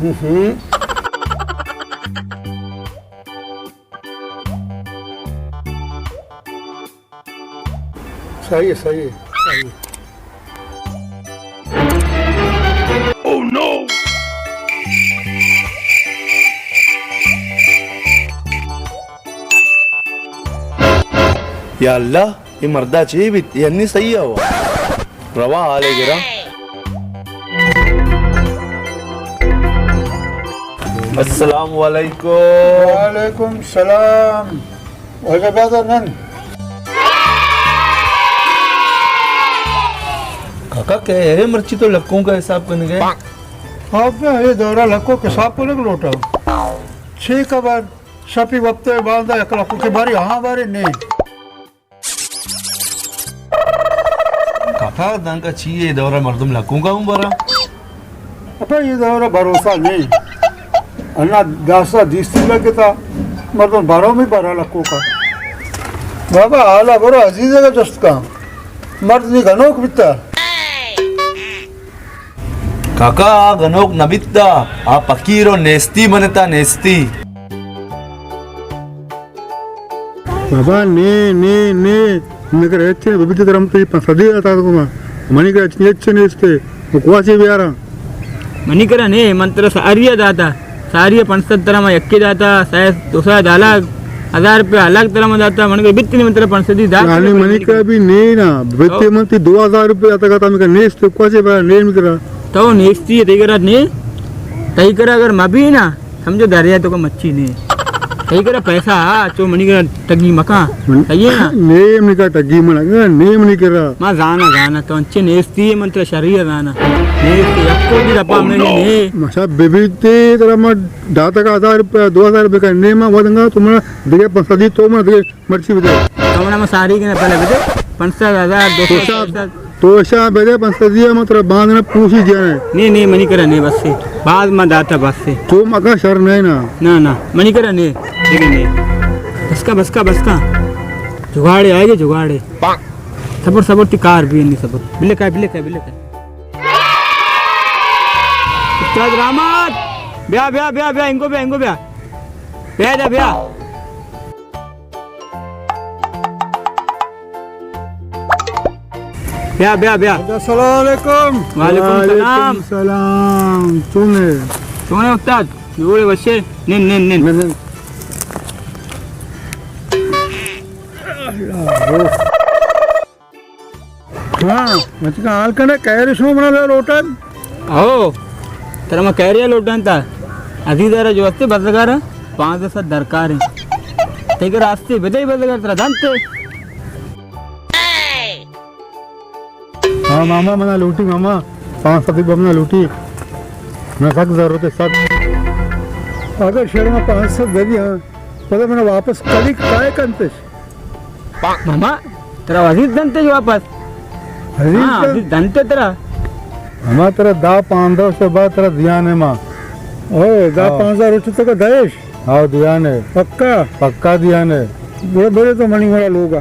ہم۔ صحیح ہے، صحیح ہے، صحیح ہے۔ یا اللہ، اے مردا چے بیت؟ اے انی صحیح ہوا۔ روا حالے گرا۔ السلام علیکم۔ وعلیکم السلام۔ واجہ بیادر نن۔ کاکا، کئے ارے مرچی تو لکھوں کا حساب کنگے؟ آپ نے اے دورہ لکھوں کا حساب کنگ لوٹا۔ چھ قبر، شپی وپتے باندا یک لکھوں کے باری، ہاں باری نہیں۔ کاکا، دانکا چی اے دورہ مردم لکھوں کا ہوں برا؟ ابا، اے دورہ بھروسہ نہیں۔ انا داسا دیستی لگتا، مردم بارو میں بارا لکھوں کا۔ بابا، حالا برو عزیز کا جست کا۔ مرد نی گنوک بیتا۔ کاکا، آ گنوک نہ بیتا، آ پکیر و نیستی بنتا، نیستی۔ بابا، نے، نے، نے، من کرا ہچ نے، ببیتے ترا من تئی پنچ سدی داتا تو ما۔ منی کرا ہچ نے، ہچ نیستے، من کواچے بیاراں؟ منی کرا نے، من ترا ساری داتا، ساری پنچ سد ترا ما یکے داتا، سائے دو سد الگ، ہزار روپیہ الگ ترا ما داتا، من کرا بیت نے، من ترا پنچ سدی داتا۔ یعنی منی کرا بھی نے نا، ببیتے من تئی دو ہزار روپیہ داتا، من کرا نیستے، کواچے بیاراں، نے من کرا۔ تو نیستی ہے، تئی کرا نے، تئی کرا اگر مبی نا، سمجھو دریا تو کا مچھی نے۔ تئی کرا پیسہ ہا، چو منی کرا ٹگی مکاں۔ من-، صحیح ہے نا؟ نیم نی کرا ٹگی من، نیم نی کرا۔ ما زانا، زانا، تو انچے نیستی ہے، من ترا شری زانا۔ نیستی، یکو بھی دپا میں نے۔ مشا ببیتے ترا ما داتا کا ہزار روپیہ، دو ہزار روپیہ کا نیم ودنگا، تو من دگے پنچ سدی، تو من دگے مرچی بدے۔ تو منا ما ساری کے نا پہلے بدے، پنچ سد، ہزار، دو سد، توشا، پنچ سد۔ توشا بدے پنچ سد دیا، من ترا باندنا پوشی جانے۔ نہیں، نہیں، منی کرا نہیں، بس سے۔ بعد ما داتا بس سے۔ تو مکا شر نہیں نا۔ نا، نا، منی کرا نہیں، دیکھیں نہیں۔ بس کا، بس کا، بس کا۔ جگاڑے آئے گے، جگاڑے۔ صبر، صبر، تی کار بھی نہیں صبر۔ بلے کا، بلے کا، بلے کا۔ استاد رحمت، بیا، بیا، بیا، بیا، انگو بیا، انگو بیا۔ بیا جا، بیا۔ بیا، بیا، بیا۔ السلام علیکم۔ وعلیکم السلام۔ وعلیکم السلام۔ چون ئے؟ چون ئے استاد؟ جوڑ ئے وش ئے؟ نن، نن، نن۔ نن، نن۔ ہاں، مچکا حال کنے، کہرے شو منا لوٹن۔ ہو، ترا ما کہرے لوٹن تا۔ عزیز ارا جو استے بزگار، پانزدہ سد درکار ہیں۔ تیگے راستے بدئی بزگار ترا دنتے۔ ہاں ماما، منا لوٹی ماما، پانچ سد روپے منا لوٹی۔ منا سک ضرورت ہے، سک۔ اگر شرما پانچ سد دے دی، ہاں، پدا منا واپس کلی کائے کنتش؟ ماما، ترا عزیز دنتے جو واپس؟ عزیز ہاں، دن-، عزیز دنتے ترا۔ ماما، ترا دہ پانزدہ سے بعد ترا دیانے ما۔ او، دہ ہاں۔ پانزدہ روچ تو کا دیش؟ ہاں، دیانے۔ پکا؟ پکا دیانے۔ بڑے بڑے تو منی مرا لوگا۔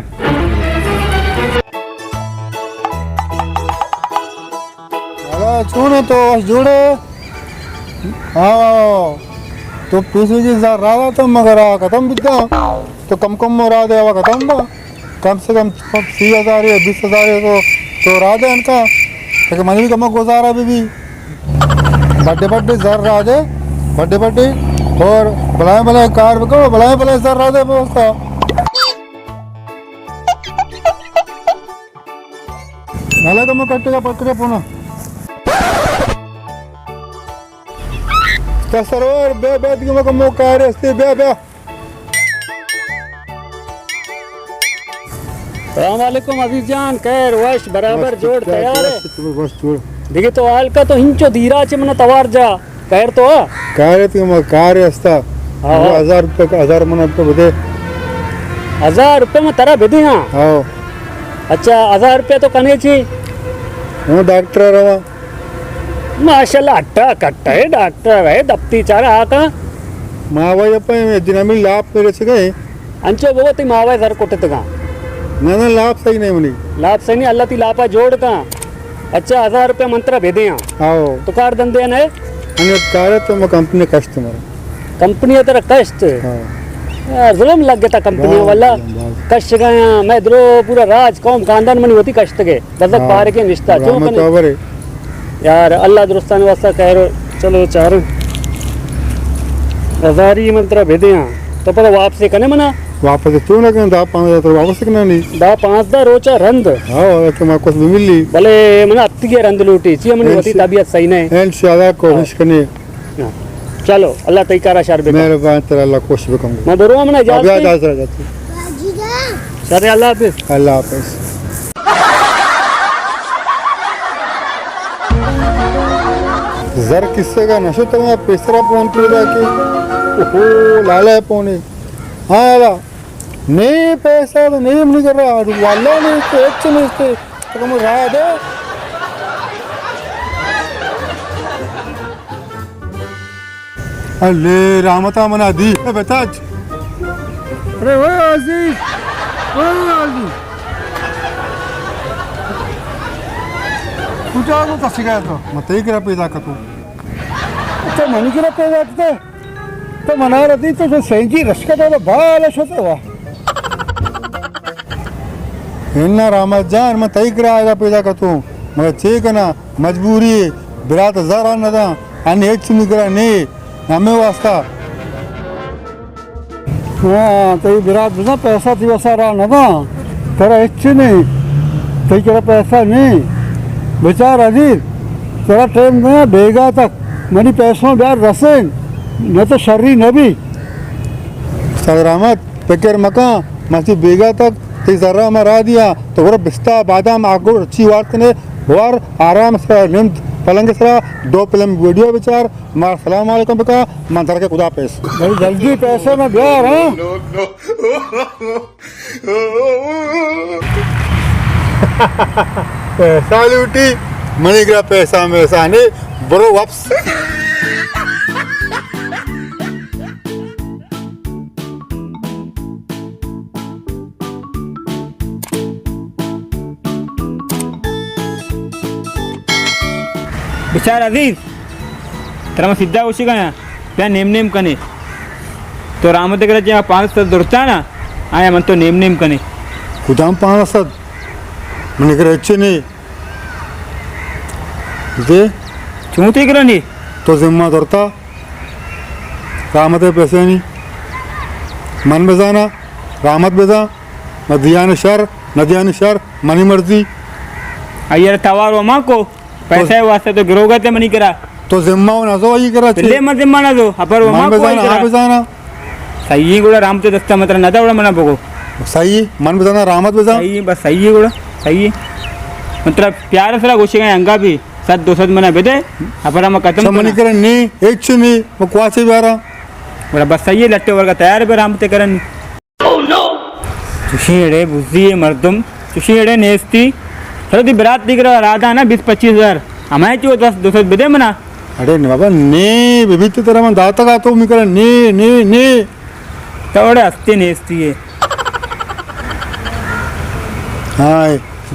ہلا، چون ئے تو؟ وش جوڑ ئے؟ ہاں، تو پیسے جی زر راہ داتا مگر آ ختم بیتا۔ تو کم کم راہ دے، آوا ختم با۔ کم سے کم سی ہزار یا بیس ہزار تو، تو راہ دے انکا۔ تاکہ منی بھی کم گزارا بھی بھی۔ بڑے بڑے زر راہ دے، بڑے بڑے۔ اور بلائیں بلائیں کار بکو، بلائیں بلائیں زر راہ دے بوستا۔ نالا کمو کٹے گا پکڑے پونا۔ تا سرور بے بے دیگه مکو مو کار استے بے بے۔ السلام علیکم عزیز جان، خیر وش برابر بس جوڑ ٹھیک ٹھاک، تیار ہے؟ بس تو بس جوڑ۔ دیگه تو حال کا تو ہنچو دیرا چے من توار جا۔ خیر تو آ؟ کار ہے تو ما کار ہے استا۔ ہاں، ہاں۔ ہزار روپے کا، ہزار من تو بدے۔ ہزار روپے من ترا بدے ہاں۔ ہاں۔ اچھا، ہزار روپے تو کنے چی؟ ہاں، ڈاکٹر روا۔ ماشاءاللہ، اٹا کٹا ہے ڈاکٹر ہے، دپتی چارا آکا۔ ما وای پہ دن ہمیں لاپ میرے سے گئے۔ انچو بگو تئی ماوئے زر کٹتگاں۔ نہ، نہ، لاپ صحیح نہیں منی۔ لاپ صحیح نہیں، اللہ تئی لاپا جوڑ کاں۔ اچھا، ہزار روپے من ترا بدیاں۔ آؤ۔ تو کار دندے نہ؟ انت کارے تو ما کمپنی کشت مارا۔ کمپنی ترا کشت؟ ہاں۔ یار، ظلم لگ گتا کمپنی باز والا۔ ظلم، باز۔ کشگایا، میں درو پورا راج، قوم، خاندان منی وتی کشتگے۔ بس ہاں۔ پارے کے نشتا، چون رحمت کنے؟ آورے۔ یار، اللہ درستان واسطہ خیر، چلو چاروں۔ ہزاری من ترا بدیاں۔ تو پدا واپس کنے منا؟ واپس چون نہ کنے، دہ پانزدہ تو واپس کنے نہیں۔ دہ پانزدہ روچا رند۔ ہاں، کہ ما کچھ بھی ملی۔ بلے من اتگے رند لوٹی، چی منی ان وتی شاء-، طبیعت صحیح نہیں۔ انشاءاللہ کوشش ہاں۔ کنے۔ ہاں۔ چلو، اللہ تئی کارا شر بکن۔ مہربان تر، اللہ خوش بکن۔ میں برو، من اجازت اب یاد دے۔ حاضر جاتی۔ شر، اللہ حافظ۔ اللہ حافظ۔ زر کسے کا نشو تو میں پیسرا پون پیدا کے۔ اوہو، لالا ہے پونے۔ ہاں، لالا۔ نہیں پیسہ تو نہیں، منی کر رہا۔ واللہ نہیں، تو ایک سے نہیں۔ تو کم رہا دے۔ الے، رحمتا منا دی، اے بتاج۔ ارے، اوئے عزیز، اوئے عزیز۔ کجا کو کسی گیا تو؟ متئی کرا پیدا کتو۔ اچھا، منی کرا پیدا کتے؟ تو منا رتی تو جو سینچی رشکتا تو بال شتا وا۔ انا رحمت جان، من تئی کرا آئیگا پیدا کتوں، مگر چے کناں، مجبوری اے، برات زر آ نداں، انی ہچ می کرا نے، ہمے واسطہ۔ ہاں، تئی برات بزاں پیسہ تئی وسا را نداں، ترا ہچ نے، تئی کرا پیسہ نے۔ بچار عزیز، ترا ٹائم دیاں بیگا تک، منی پیسوں بیار رسین، نہ تو شری نبی۔ استاد رحمت، پکر مکن، من چو بیگا تک تئی زرا ما را دیا، تو گڑا بستا بادام آگو چی وارتنے، بوار آرام سرا نند پلنگ سرا دو پلم ویڈیو بچار، مار سلام علیکم بکا، من در کے خدا پیس۔ بھائی جلدی پیسے میں بیار، ہاں؟ پیسہ لوٹی، منی گرا پیسہ میسہ نے، برو واپس۔ بچار عزیز، ترا من سیدھا گوشی گیا، بیا نیم نیم کنے۔ تو رحمت کرا جا پانچ سد درتا نا، آیا من تو نیم نیم کنے۔ کدام پانچ سد؟ من کرا اچھے نہیں۔ دے۔ چون تے کرا نہیں؟ تو ذمہ درتا۔ رحمت ء پیسے نی۔ من بزانا، رحمت بزان، من دیان شر، نہ دیان شر، منی مرضی۔ آئی ء توار و ما کو، پیسے واسطے تو گروگا تے منی کرا۔ تو ذمہ و نزو آئی کرا چے؟ لے من ذمہ نزو، اپر و ما کو بزانا، آئی کرا۔ ہاں بزانا۔ صحیح گڑا رحمت دستا متر نہ دا گڑا منا بگو۔ صحیح، من بزانا، رحمت بزان۔ صحیح، بس صحیح گڑا، صحیح۔ مطلب پیار سرا گوشے گئے انگا بھی۔ سد دو سد منا بدے، اپر ہم ختم اچھا، منی کرا۔ کرن نی، ہچ نی، من کواچے بیارا۔ گڑا بس صحیح ہے، لٹے ورگا تیار بے رحمت کرن۔ چوشیں اڑے بزی مردم، چوشیں اڑے نیستی۔ چلو دی برات دی کرا رادا نا بیس پچیس ہزار۔ ہمائے چو دس دو سد بدے منا۔ اڑے نی بابا، نی بی بی تو ترا من داتا گا تو می کرا نی، نی، نی۔ تو اڑے ہستے نیستی ہے۔ ہاں،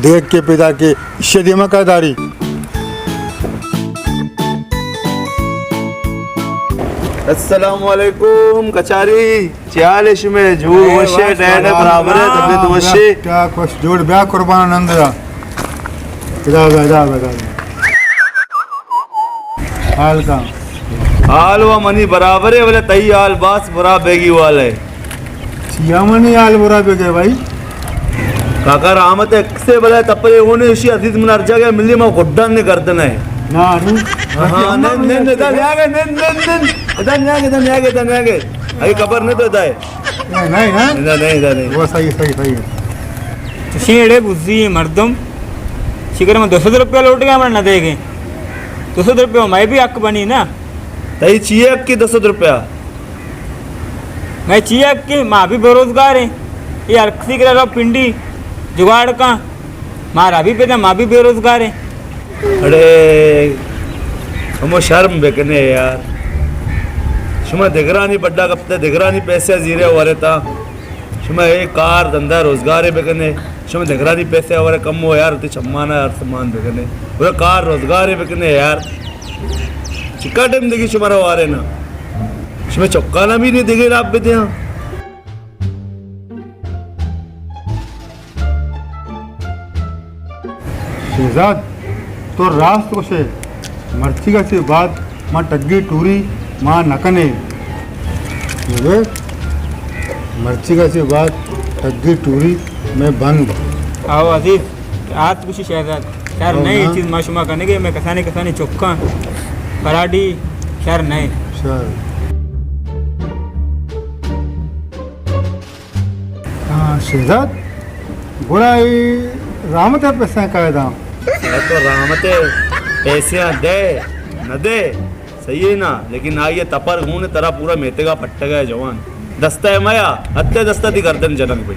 دیکھ کے پیدا کے شدی ما کا داری۔ السلام علیکم کچاری، چے حال ہے شمے؟ جوڑ اے وشے، وش ڈیڈ وش برابر ہے، وش۔ طبیعت وشے؟ کیا خوش جوڑ بیا قربان نند دا۔ ادا بیا، ادا بیا، ادا بیا۔ حال کا؟ حال و منی برابر ہے، بلے تئی حال باس برا بیگی والا ہے۔ چیا منی حال برا بگے بھائی؟ کاکا رحمت ایک سے بلے تپرے ہونے، اسی عزیز من ہر جگہ ملی، ما گڈن نے گردن ہے۔ نا، نو۔ ہاں، نن، نن، ادا نیاگے، نن، نن، نن۔ ادا نیاگے، ادا نیاگے، ادا نیاگے۔ اگے خبر نہیں تو ادا ہے۔ نہیں، نہیں، ہاں؟ ادا نہیں، ادا نہیں۔ وہ صحیح، صحیح، صحیح ہے۔ چوشیں اڑے بزی مردم، شکر من دو سد روپیہ لوٹ گیا، من نہ دے گے۔ دو سد روپیہ میں بھی حق بنی نا۔ تئی چی حق کی دو سد روپیہ؟ میں چی حق کی؟ ما بھی بے روزگار ہیں۔ یہ ہر کسی کرا رو پنڈی جگاڑ کا، مارا بھی پیدا، ما بھی بے روزگار ہیں۔ اڑے، ہمو شرم بکنے یار۔ شما دگرانی بڈا کپتے، دگرانی پیسے زیرے ورتا۔ شما اے کار دھندا روزگارے بکنے، شما دگرانی پیسے ورے کم ہو یار، تے چمانا یار سامان بکنے، ورے کار روزگارے بکنے یار۔ چکا ٹائم دگہ شمارا وارے نا؟ شمے چکانا بھی نے دگہ راپ بدیاں۔ شہزاد، تو راست گوشے، مرچیگا چہ بعد ما ٹگی ٹوری ما نہ کنے۔ بلے مرچیگا چہ بعد ٹگی ٹوری میں بند۔ آو عزیز، آت گوشی شہزاد، شر او نہ اے نا۔ چیز ما شما کنگے، میں کسانی کسانی چکاں پراڈی شر نہ اے۔ شر۔ ہاں، شہزاد، گڑا اے رحمت ءِ پیسہ کائے داں؟ تو رحمت ءِ پیسہ دے، نہ دے، صحیح ہے نا، لیکن آئی ءِ تپر گون ترا پورا میتگا پٹگا ہے جوان۔ دستا ہے میا، ہتے دستا دی گردن جنگ بھئی۔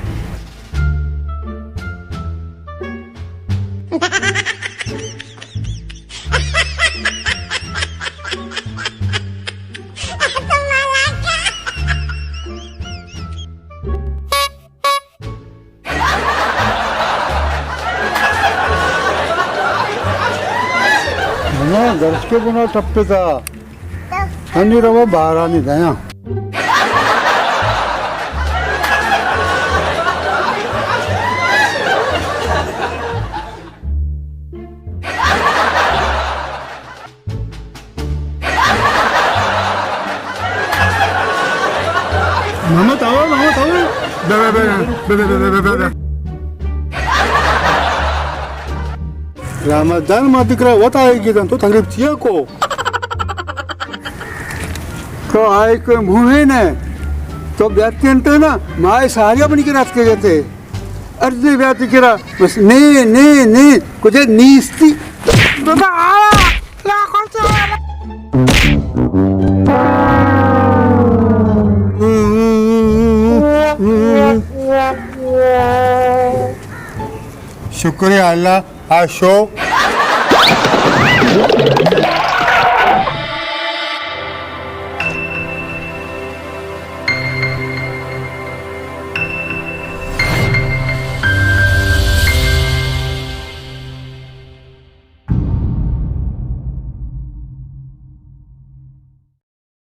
منا گرشکے بنا ٹپتا۔ ہنی روا بارانی دیاں۔ محمد آؤ، محمد آؤ۔ بے، بے، بے۔ رحمت جان، ما تکرا وت آئی گیدن، تو تکلیف چیا کو؟ تو آئی کوئی موہین ہے، تو بیاتین تو نا، ما ساری اپنی کے رات کے گئے تھے۔ ارزی بیاتی کرا، بس نے، نے، نے، کجا نیستی۔ بابا، آ، لا، کون سا؟ شکر اللہ، آ شو۔